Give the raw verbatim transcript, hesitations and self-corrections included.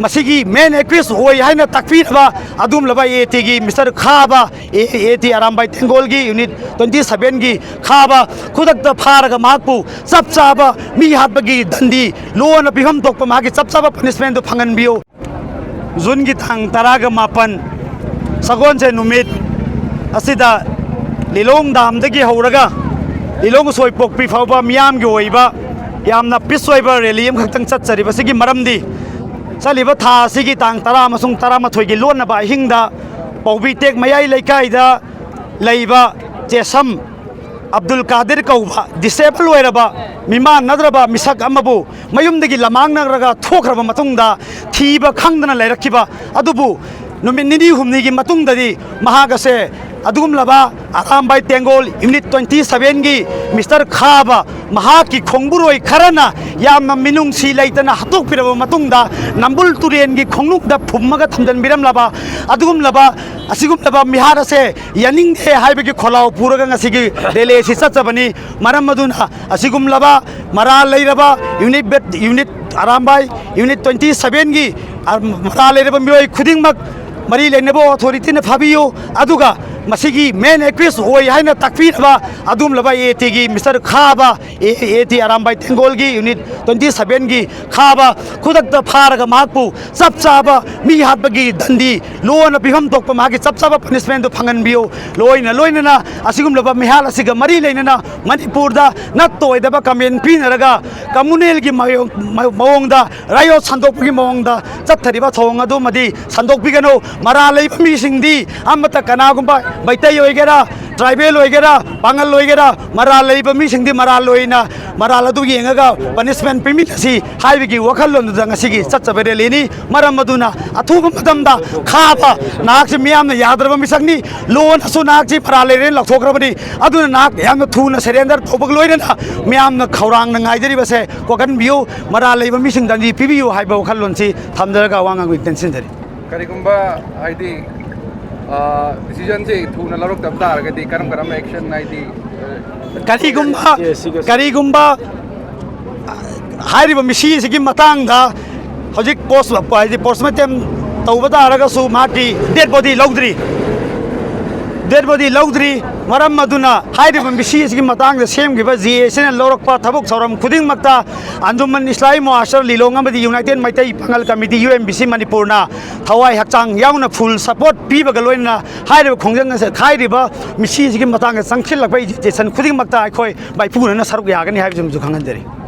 ꯃꯁꯤꯒꯤ main accused ꯑꯣꯏ ꯍꯥꯏꯅ ꯇꯥꯛꯄꯤꯔꯕ ꯑꯗꯨꯒꯨꯝꯂꯕ AATꯒꯤ Mister ꯈꯥꯕ, AAT ꯑꯔꯥꯝꯕꯥꯏ ꯇꯦꯡꯒꯣꯜꯒꯤ unit twenty sevenꯒꯤ ꯈꯥꯕ ꯈꯨꯗꯛꯇ ꯐꯥꯔꯒ ꯃꯍꯥꯛꯄꯨ ꯆꯞ ꯆꯥꯕ ꯃꯤ ꯍꯥꯠꯄꯒꯤ ꯗꯟꯗꯤ ꯂꯣꯅ ꯄꯤꯐꯝ ꯊꯣꯛꯄ ꯃꯍꯥꯛꯀꯤ ꯆꯞ ꯆꯥꯕ punishmentꯗꯨ ꯐꯪꯍꯟꯕꯤꯌꯨ꯫ ꯖꯨꯟꯒꯤ ꯇꯥꯡ ꯇꯔꯥꯒ ꯃꯥꯄꯟ, ꯁꯒꯣꯜꯁꯦꯟ ꯅꯨꯃꯤꯠ ꯑꯁꯤꯗ ꯂꯤꯂꯣꯡ ꯗꯥꯝꯗꯒꯤ ꯍꯧꯔꯒ ꯂꯤꯂꯣꯡ ꯎꯁꯣꯏꯄꯣꯛꯄꯤ ꯐꯥꯎꯕ ꯃꯤꯌꯥꯝꯒꯤ ꯑꯣꯏꯕ ꯌꯥꯝꯅ peace ꯑꯣꯏꯕ rally ꯑꯃꯈꯛꯇꯪ ꯆꯠꯆꯔꯤꯕꯁꯤꯒꯤ ꯃꯔꯝꯗꯤ, ꯆꯠꯂꯤꯕ ꯊꯥ ꯑꯁꯤꯒꯤ ꯇꯥꯡ ꯇꯔꯥ ꯑꯃꯁꯨꯡ ꯇꯔꯥꯃꯥꯊꯣꯏꯒꯤ ꯂꯣꯟꯅꯕ ꯑꯍꯤꯡꯗ ꯄꯧꯕ꯭ꯔꯤꯇꯦꯛ ꯃꯌꯥꯏ ꯂꯩꯀꯥꯏꯗ ꯂꯩꯕ ꯆꯦꯁꯝ ꯑꯕꯗꯨꯜ ꯀꯥꯗꯤꯔ ꯀꯧꯕ disable ꯑꯣꯏꯔꯕ, ꯃꯤꯃꯥꯟꯅꯗ꯭ꯔꯕ ꯃꯤꯁꯛ ꯑꯃꯕꯨ ꯃꯌꯨꯝꯗꯒꯤ ꯂꯃꯥꯡꯅꯔꯒ ꯊꯣꯛꯈ꯭ꯔꯕ ꯃꯇꯨꯡꯗ ꯊꯤꯕ ꯈꯪꯗꯅ ꯂꯩꯔꯛꯈꯤꯕ ꯑꯗꯨꯕꯨ, ꯅꯨꯃꯤꯠ ꯅꯤꯅꯤ ꯍꯨꯝꯅꯤꯒꯤ ꯃꯇꯨꯡꯗꯗꯤ ꯃꯍꯥꯛ ꯑꯁꯦ ꯑꯗꯨꯒꯨꯝꯂꯕ ꯑꯔꯥꯝꯕꯥꯏ ꯇꯦꯡꯒꯣꯜ unit twenty sevenꯒꯤ Mister ꯈꯥꯕ, ꯃꯍꯥꯛꯀꯤ ꯈꯣꯡꯕꯨꯔꯣꯏ ꯈꯔꯅ ꯌꯥꯝꯅ ꯃꯤꯅꯨꯡꯁꯤ ꯂꯩꯇꯅ ꯍꯥꯠꯇꯣꯛꯄꯤꯔꯕ ꯃꯇꯨꯡꯗ, ꯅꯝꯕꯨꯜ ꯇꯨꯔꯦꯟꯒꯤ ꯈꯣꯡꯅꯨꯡꯗ ꯐꯨꯝꯃꯒ ꯊꯝꯖꯤꯟꯕꯤꯔꯝꯂꯕ ꯑꯗꯨꯒꯨꯝꯂꯕ, ꯑꯁꯤꯒꯨꯝꯂꯕ ꯃꯤꯍꯥꯠ ꯑꯁꯦ ꯌꯥꯅꯤꯡꯗꯦ ꯍꯥꯏꯕꯒꯤ ꯈꯣꯜꯂꯥꯎ ꯄꯨꯔꯒ ꯉꯁꯤꯒꯤ rally ꯑꯁꯤ ꯆꯠꯆꯕꯅꯤ꯫ ꯃꯔꯝ ꯑꯗꯨꯅ ꯑꯁꯤꯒꯨꯝꯂꯕ ꯃꯔꯥꯜ ꯂꯩꯔꯕ unit ꯕꯦꯠ-, unit ꯑꯔꯥꯝꯕꯥꯏ unit twenty sevenꯒꯤ, ꯑ, ꯃꯔꯥꯜ ꯂꯩꯔꯕ ꯃꯤꯑꯣꯏ ꯈꯨꯗꯤꯡꯃꯛ ꯃꯔꯤ ꯂꯩꯅꯕ authorityꯅ ꯐꯥꯕꯤꯌꯨ꯫ ꯑꯗꯨꯒ ꯃꯁꯤꯒꯤ main accused ꯑꯣꯏ ꯍꯥꯏꯅ ꯇꯥꯛꯄꯤꯔꯕ ꯑꯗꯨꯒꯨꯝꯂꯕ AATꯒꯤ Mister ꯈꯥꯕ, AAT ꯑꯔꯥꯝꯕꯥꯏ ꯇꯦꯡꯒꯣꯜꯒꯤ unit twenty sevenꯒꯤ ꯈꯥꯕ ꯈꯨꯗꯛꯇ ꯐꯥꯔꯒ ꯃꯍꯥꯛꯄꯨ ꯆꯞ ꯆꯥꯕ ꯃꯤ ꯍꯥꯠꯄꯒꯤ ꯗꯟꯗꯤ ꯂꯣꯅ ꯄꯤꯐꯝ ꯊꯣꯛꯄ ꯃꯍꯥꯛꯀꯤ ꯆꯞ ꯆꯥꯕ punishmentꯗꯨ ꯐꯪꯍꯟꯕꯤꯌꯨ꯫ ꯂꯣꯏꯅ ꯂꯣꯏꯅꯅ ꯑꯁꯤꯒꯨꯝꯂꯕ ꯃꯤꯍꯥꯠ ꯑꯁꯤꯒ ꯃꯔꯤ ꯂꯩꯅꯅ ꯃꯅꯤꯄꯨꯔꯗ ꯅꯠꯇ ꯑꯣꯏꯗꯕ ꯀꯃꯦꯟ ꯄꯤꯅꯔꯒ communalꯒꯤ ꯃꯑꯣꯡ-, ꯃꯑꯣꯡꯗ riot ꯁꯟꯗꯣꯛꯄꯒꯤ ꯃꯑꯣꯡꯗ ꯆꯠꯊꯔꯤꯕ ꯊꯧꯑꯣꯡ ꯑꯗꯨꯃꯗꯤ ꯁꯟꯗꯣꯛꯄꯤꯒꯅꯨ꯫ ꯃꯔꯥꯜ ꯂꯩꯕ ꯃꯤꯁꯤꯡꯗꯤ ꯑꯃꯠꯇ ꯀꯅꯥꯒꯨꯝꯕ ꯃꯩꯇꯩ ꯑꯣꯏꯒꯦꯔꯥ, tribal ꯑꯣꯏꯒꯦꯔꯥ, ꯄꯥꯉꯜ ꯑꯣꯏꯒꯦꯔꯥ, ꯃꯔꯥꯜ ꯂꯩꯕ ꯃꯤꯁꯤꯡꯗꯤ ꯃꯔꯥꯜ ꯂꯣꯏꯅ ꯃꯔꯥꯜ ꯑꯗꯨ ꯌꯦꯡꯉꯒ punishment ꯄꯤꯃꯤꯟꯅꯁꯤ ꯍꯥꯏꯕꯒꯤ ꯋꯥꯈꯜꯂꯣꯟꯗꯨꯗ ꯉꯁꯤꯒꯤ ꯆꯠꯆꯕ rallyꯅꯤ꯫ ꯃꯔꯝ ꯑꯗꯨꯅ ꯑꯊꯨꯕ ꯃꯇꯝꯗ ꯈꯥꯕ ꯅꯍꯥꯛꯁꯤ ꯃꯤꯌꯥꯝꯅ ꯌꯥꯗ꯭ꯔꯕ ꯃꯤꯁꯛꯅꯤ, ꯂꯣꯅꯁꯨ ꯅꯍꯥꯛꯁꯤ ꯃꯔꯥꯜ ꯂꯩꯔꯦꯅ ꯂꯥꯎꯊꯣꯛꯈ꯭ꯔꯕꯅꯤ꯫ ꯑꯗꯨꯅ ꯅꯍꯥꯛ ꯌꯥꯝꯅ ꯊꯨꯅ surrender ꯇꯧꯕꯒ ꯂꯣꯏꯅꯅ ꯃꯤꯌꯥꯝꯅ ꯈꯧꯔꯥꯡꯅ ꯉꯥꯏꯖꯔꯤꯕꯁꯦ ꯀꯣꯛꯍꯟꯕꯤꯌꯨ, ꯃꯔꯥꯜ ꯂꯩꯕ ꯃꯤꯁꯤꯡꯗ ꯗꯟꯗꯤ ꯄꯤꯕꯤꯌꯨ ꯍꯥꯏꯕ ꯋꯥꯈꯜꯂꯣꯟꯁꯤ ꯊꯝꯖꯔꯒ ꯋꯥ ꯉꯥꯡꯕꯒꯤ ꯇꯦꯟꯁꯤꯟꯖꯔꯤ꯫ ꯀꯔꯤꯒꯨꯝꯕ, ꯍꯥꯏꯗꯤ, ꯑ, decisionꯁꯦ ꯊꯨꯅ ꯂꯧꯔꯛꯇꯕ ꯇꯥꯔꯒꯗꯤ ꯀꯔꯝ ꯀꯔꯝꯕ action, ꯍꯥꯏꯗꯤ, ꯑ, ꯀꯔꯤꯒꯨꯝꯕ, ꯀꯔꯤꯒꯨꯝꯕ ꯍꯥꯏꯔꯤꯕ ꯃꯤꯁꯤ ꯑꯁꯤꯒꯤ ꯃꯇꯥꯡꯗ ꯍꯧꯖꯤꯛ ꯄꯣꯁ ꯍꯥꯏꯗꯤ ꯄꯣꯁꯃꯣꯔꯇꯦꯝ ꯇꯧꯕ ꯇꯥꯔꯒꯁꯨ ꯃꯍꯥꯛꯀꯤ ꯗꯦꯗ ꯕꯣꯗꯤ ꯂꯧꯗ꯭ꯔꯤ꯫ ꯗꯦꯗ ꯕꯣꯗꯤ ꯂꯧꯗ꯭ꯔꯤ꯫ ꯃꯔꯝ ꯑꯗꯨꯅ ꯍꯥꯏꯔꯤꯕ ꯃꯤꯁꯤ ꯑꯁꯤꯒꯤ ꯃꯇꯥꯡꯗ ꯁꯦꯝꯈꯤꯕ ꯖꯤ ꯑꯦ ꯑꯦꯁ ꯑꯦꯅ ꯂꯧꯔꯛꯄ ꯊꯕꯛ ꯊꯧꯔꯝ ꯈꯨꯗꯤꯡꯃꯛꯇ ꯑꯟꯖꯨꯃꯟ ꯏꯁꯂꯥꯍꯤ ꯃꯣꯍꯥꯁꯔ ꯂꯤꯂꯣꯡ ꯑꯃꯗꯤ united Meitei Pangal committee, U M B C ꯃꯅꯤꯄꯨꯔꯅ ꯊꯋꯥꯏ ꯍꯛꯆꯥꯡ ꯌꯥꯎꯅ ꯐꯨꯜ ꯁꯄꯣꯔꯠ ꯄꯤꯕꯒ ꯂꯣꯏꯅꯅ ꯍꯥꯏꯔꯤꯕ ꯈꯣꯡꯖꯪ ꯑꯁꯤ, ꯍꯥꯏꯔꯤꯕ ꯃꯤꯁꯤ ꯑꯁꯤꯒꯤ ꯃꯇꯥꯡꯗ ꯆꯪꯁꯤꯜꯂꯛꯄ ꯑꯦꯖꯤꯇꯦꯁꯟ ꯈꯨꯗꯤꯡꯃꯛꯇ ꯑꯩꯈꯣꯏ ꯃꯥꯏꯄꯨꯅꯅ ꯁꯔꯨꯛ ꯌꯥꯒꯅꯤ ꯍꯥꯏꯕꯁꯤꯃꯁꯨ ꯈꯪꯍꯟꯖꯔꯤ꯫